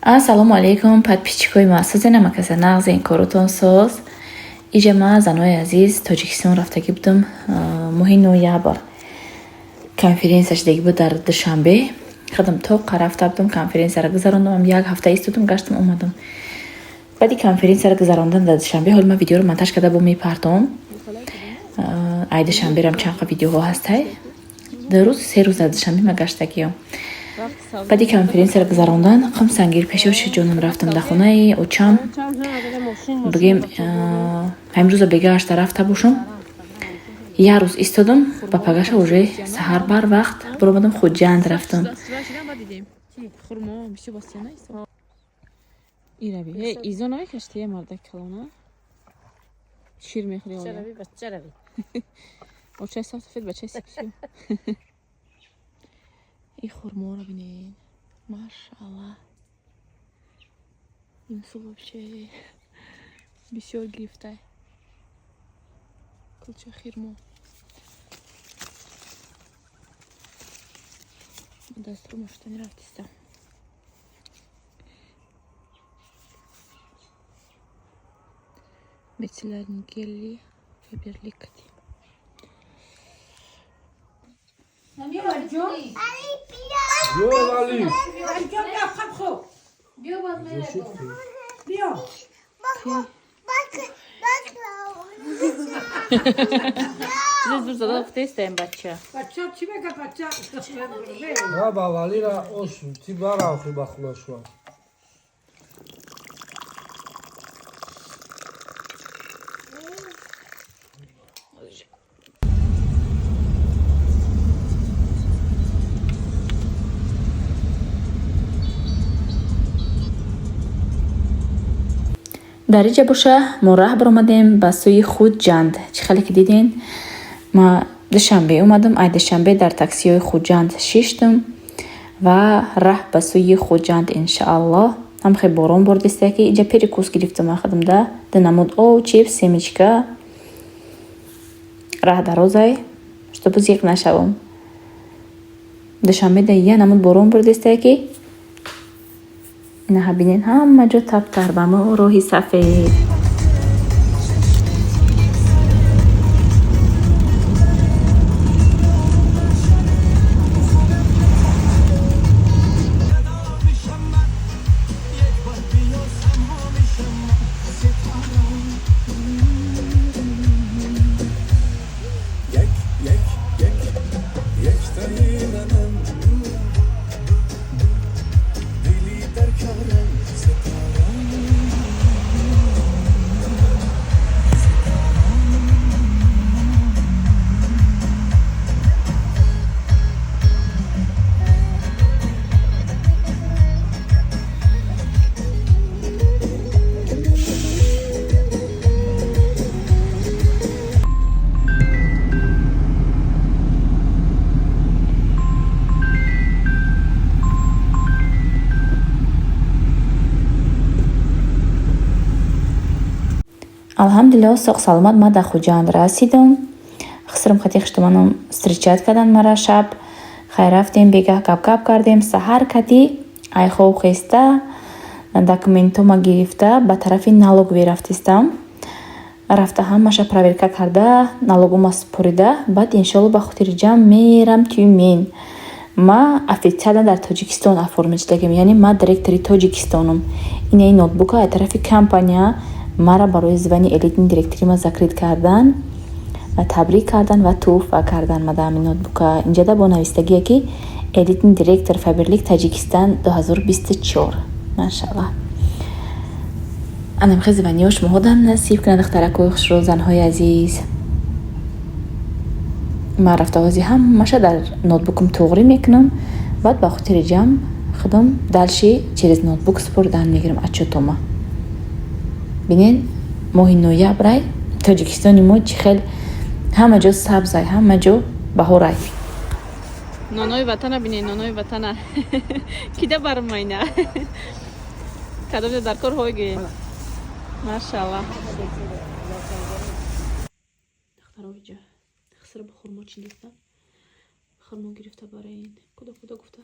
Ассалому алайкум, подписчикои ма. Созена макаса нағзен, коротон соз. Иҷа ма, занои азиз, Тоҷикистон рафтагӣ будам моҳи ноябр. Конференсия шудагӣ буд дар Душанбе. Худам тоқа рафта будам, конференсияро гузарондам, як ҳафта истодам, гаштам, омадам. Баъди конференсияро гузарондан дар Душанбе, ҳоли ман видеоро монтаж карда бо мепартом. Ай Душанберам чанд видеоҳо ҳастай. 2 рӯз, 3 рӯз дар Душанбе ма гаштагиём. Баъди конференсияро гузарондан қам сангир пешоши ҷонам рафтам дар хонаи очам. Бигем, ҳамин рӯза бегашта рафта бошам. Як рӯз истодам, ба пагаша уже саҳар барвақт баромадам, Хуҷанд рафтам. Хурмо бисёр бастия наист. Ираби. Э, изо намекашти, мардак калона? Шир мехӯри оя. Чарави, бачарави. Очаи сафед, бачаи сипсиё. И хурморо бинед. Машаллах. Имсол вообще бисёр гирифтай. Кулча хирмо. Дастру маштани рафтиста. Мицеллярный гели Фаберлик. Биё, Вали. Чизе зур зада гуфтаистаем, бача. Бача чӣ мега, бача? Ма ба Валира ош ти баравхи ба хулашва. Дар иҷа боша мо раҳ баромадем ба сӯи Хуҷанд. Чӣ хеле ки диден, ма Душанбе омадам, ай Душанбе дар таксиҳои Хуҷанд шиштам ва раҳ ба сӯи Хуҷанд, иншааллоҳ. Ҳам хел борон бордиста, ки иҷа перекус гирифтам худам да ду намуд об, чипс, семечка. Раҳ дарозай, чтобы зиқ нашавам. Душанбе да я намуд борон бордиста, ки инаҳа бинен, ҳама ҷо таптар ба мо роҳи сафед. Як, як, як, яктаи манам, дили дар корам, ситорам. Алҳамдулиллоҳ, соғ саломат ма дар Хуҷанд расидам. Хисрам хати хиштуманам встречать кардан мара шаб. Хай, рафтем, бегаҳ гап-гап кардем. Саҳар кати ай хоб хеста, документома гирифта, ба тарафи налоговый рафтистам. Рафта ҳамаша проверка карда, налогома супорида, баъд иншоалло ба хотири ҷамъ мерам Тюмен. Ма официально дар Тоҷикистон оформить шудагим, яъне ма директори Тоҷикистонам. Инаи ноутбука аз тарафи компания мара барои звани элитный директори ма закрит кардан ва табрик кардан ва тӯҳфа кардан мадами ноутбука. Инҷада бо навистагие, ки элитный директор Фаберлик Таҷикистан 2024. Машаллах. Анам хел званиҳо шумоҳо дам насиб кунад, духтаракои хушрӯ, занҳои азиз. Ман рафта ҳози ҳамаша дар ноутбукам туғрӣ мекунам, баъд ба хотири ҷамъ худам дальше через ноутбук супоридан мегирам отчётома. Бинен, моҳи ноябрай, Тоҷикистони мо чӣ хел ҳама ҷо сабзай, ҳама ҷо баҳорай. Нонои ватана бинед, нонои ватана. Кида бармайна? Кадом ҷо дар кор ҳойги? Машаллах. Духтаро, иҷа хисра ба хурмо чиндистам. Хурмо гирифта барои ин куда куда гуфта.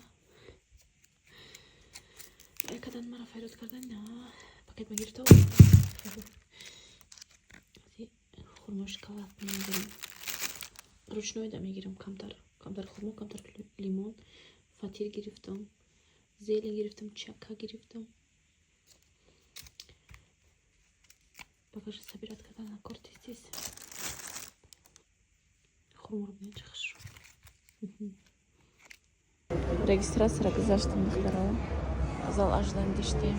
Якада. Зан мара файрод кардан, на пакет ма гирифта. Хурмо, шоколад мегирам. Ручной да мегирам камтар. Камтар хурмо, камтар лимон. Фатир гирифтам. Зелень гирифтам, чака гирифтам. Багажа собирать кардан на корте здесь. Хурморо бинед, чӣ хушрӯ. Регистрацияро гузаштем, духтаро. Зал ожидания доштем.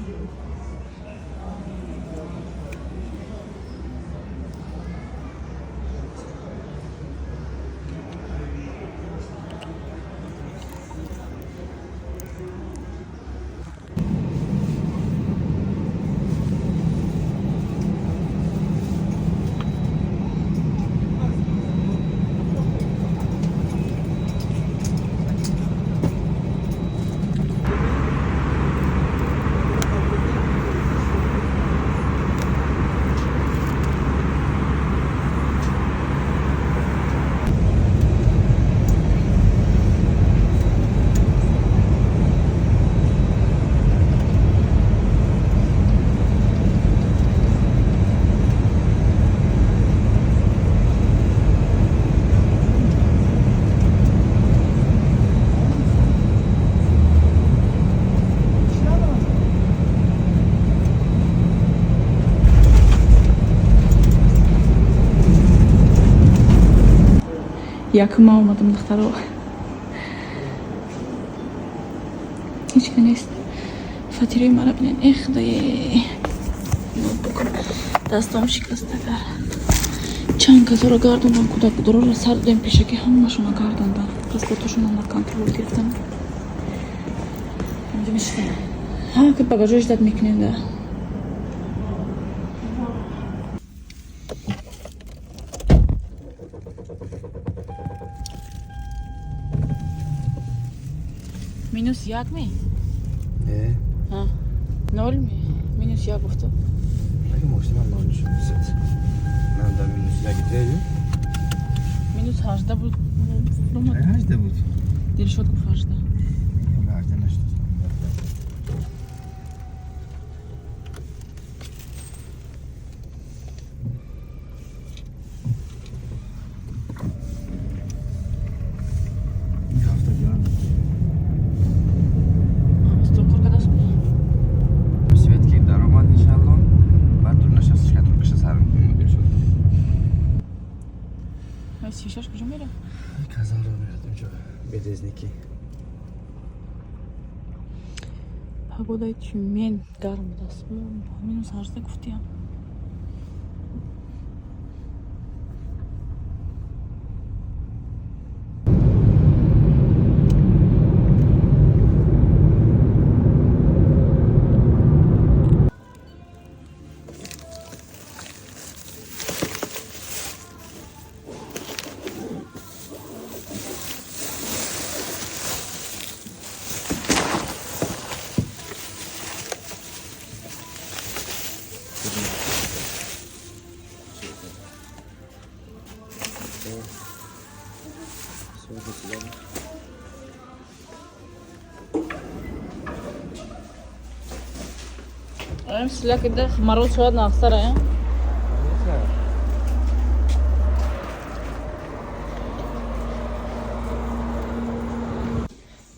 Якума омадам, духтаро. Ҳеч ка нест. Фатирои мара бинед. Э, худое, ноутбукам дастом шикастагар. Чанд казоро гардондам, кӯдакдороро сар додем пешакӣ, ҳамашона гардондан. Паспортошона на контроль гирифтан. Ҳа, ки багажо ждать мекунем да. Минус 1 ми? Не. А, 0 ми? Минус 1 гуфтам. Аги мошина ноль шуд. Ман дар минус 1 дидем. Минус 18 буд. 18 буд. Дилшод гуфт 18. 18 нашуд. Ҳафта гарм. Стол кор кардааст. Свет ки даромад, иншалло. Баъд дур нишаст, шкатулкаша сар мекунем, мудир шуд. 36 куҷо мера? Казанро мерад унҷо. Березники. Погодаи Тюмен гарм будааст. Минус 18 гуфтиям. Мороз шояд нақсара, э?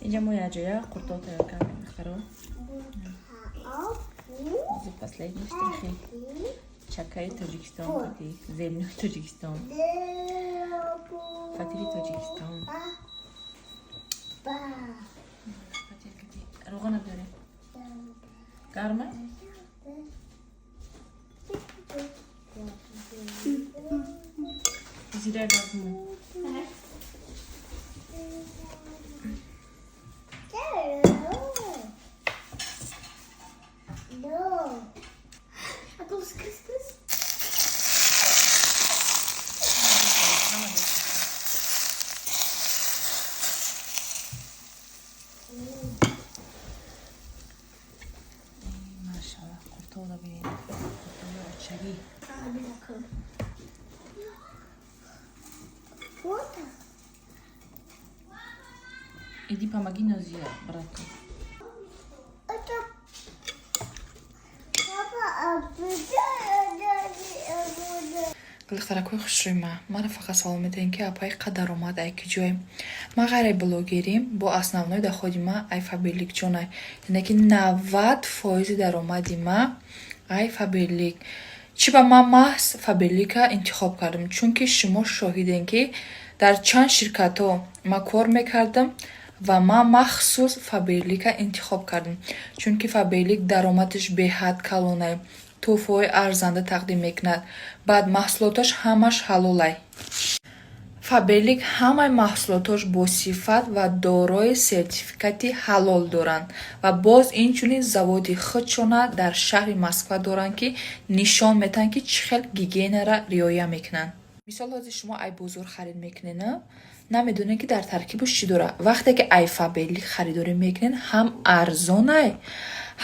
Инҷа мо якҷоя қуртоб тайёр кардем, духтаро. Последние штрихи. Чакаи Тоҷикистон, кати зелёной Тоҷикистон, фатири Тоҷикистон. Фатир кати равғана дорем. Гарма? Зира гармо. No. Apples Christmas? Машаллах, қуртобро бинед. Қуртоби очагӣ. Вот. Иди помоги, Нозия, брату. Это Духтаракҳои хушрӯи ман, маро фақат савол медиҳем, ки апаи қад даромад ай ки ҷое? Ман ғайри блогерӣ, бо основной доходи ман ай Фаберлик ҷонай. Яъне ки 90 фоизи даромади ман ай Фаберлик. Чӣ ба ман маҳз Фаберлика интихоб кардам? Чунки шумо шоҳидем, ки дар чанд ширкатҳо ман кор мекардам ва ман махсус Фаберлика интихоб кардам, чунки Фаберлик даромадаш беҳад калонай, тӯҳфаҳои арзанда тақдим мекунад, баъд маҳсулоташ ҳамаш ҳалолай. Фаберлик ҳамаи маҳсулотош босифат ва дорои сертификати ҳалол доранд ва боз инчунин заводи худшона дар шаҳри Москва доранд, ки нишон медиҳанд, ки чӣ хел гигиенара риоя мекунанд. Мисол, ҳозир шумо ай бозор харид мекунед, намедонед, ки дар таркибаш чӣ дорад. Вақте ки ай Фаберлик харидорӣ мекунед, ҳам арзонай,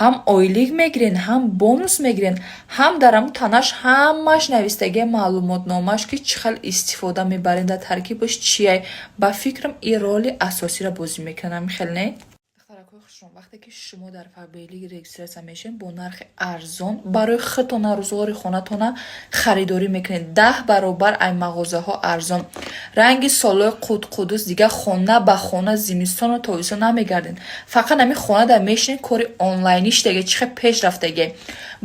ҳам ойлик мегирен, ҳам бонус мегирен, ҳам дар ҳамун танаш ҳамаш навистагии маълумотномааш, ки чӣ хел истифода мебарем, дар таркибаш чиай. Ба фикрам, ин роли асосиро бозӣ мекунад. Ҳамин хел, не? Духтаракҳои хушрӯ, вақте ки шумо дар Фаберлик регистрация мешавед, бо нархи арзон барои худтона рӯзғори хонатона харидорӣ мекунед, 10 баробар ай мағозаҳо арзон. Ранги солҳои қудқудус дига хона ба хона зимистону тобистон намегардед, фақат ҳамин хонада мешинед. Кори онлайниш дега чӣ хел пеш рафтаге,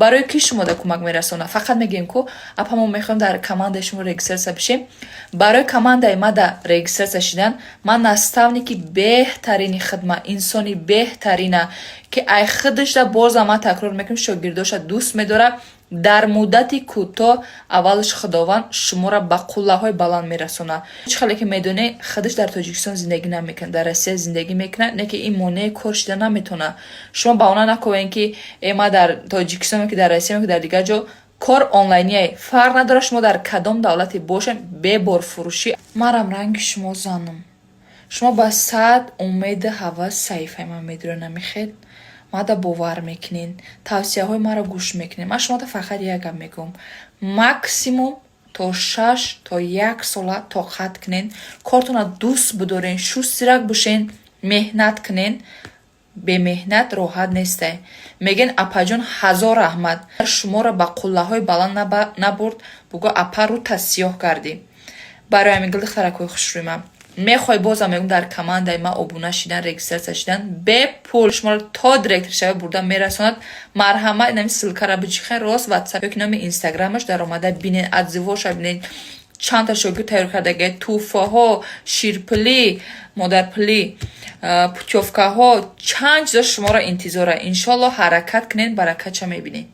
барои ки шумода кӯмак мерасонад? Фақат мегӯем ку апа, мо мехоҳем дар командаи шумо регистрация бишем. Барои командаи мада регистрация шидан, ман наставники беҳтарини хидмат, инсони беҳтарина, ки ай худашда, бозам ман такрор мекунам, шогирдоша дӯст медорад. Дар муддати кӯтоҳ аввалаш Худованд шуморо ба қуллаҳои баланд мерасонад. Чӣ хеле ки медонед, худаш дар Тоҷикистон зиндагӣ намекунад, дар Россия зиндагӣ мекунад, не ки ин монеи кор шида наметавонад. Шумо ба она накунед, ки э, ман дар Тоҷикистон, ки дар Россия, ки дар дигар ҷо. Кор онлайние, фарқ надорад шумо дар кадом давлате бошед, беборфурӯшӣ. Марам ранги шумо занам. Шумо ба сад умеду ҳавас саҳифаи ман медоред, намехед мада бовар мекунед, тавсияҳои маро гӯш мекунед. Ман шумода фақат як гап мегӯям: максимум то 6 то як сола тоқат кунед, кортона дӯст бидорен, шустирак бошен, меҳнат кунен. Бемеҳнат роҳат нестай. Мегӯен: «Апаҷон, ҳазор раҳмат, шуморо ба қуллаҳои баланд набурд, бугӯ апа, рӯта сиёҳ кардӣ». Барои ҳамин, гулдухтаракҳои хушрӯи ман, мехоҳӣ, бозам мегӯм, дар командаи ман обуна шидан, регистрация шидан бепул шуморо то директор шава бурда мерасонад. Марҳамат, инами ссылкара бичихен, рост Ватсап ёки номи Инстаграмаш даромада бинен, отзывоша бинен, чандта шогирд тайёр кардагия, тӯҳфаҳо, ширпулӣ, модарпулӣ, путёвкаҳо, чанд чизо шуморо интизора. Иншолло, ҳаракат кунед, баракатша мебинед.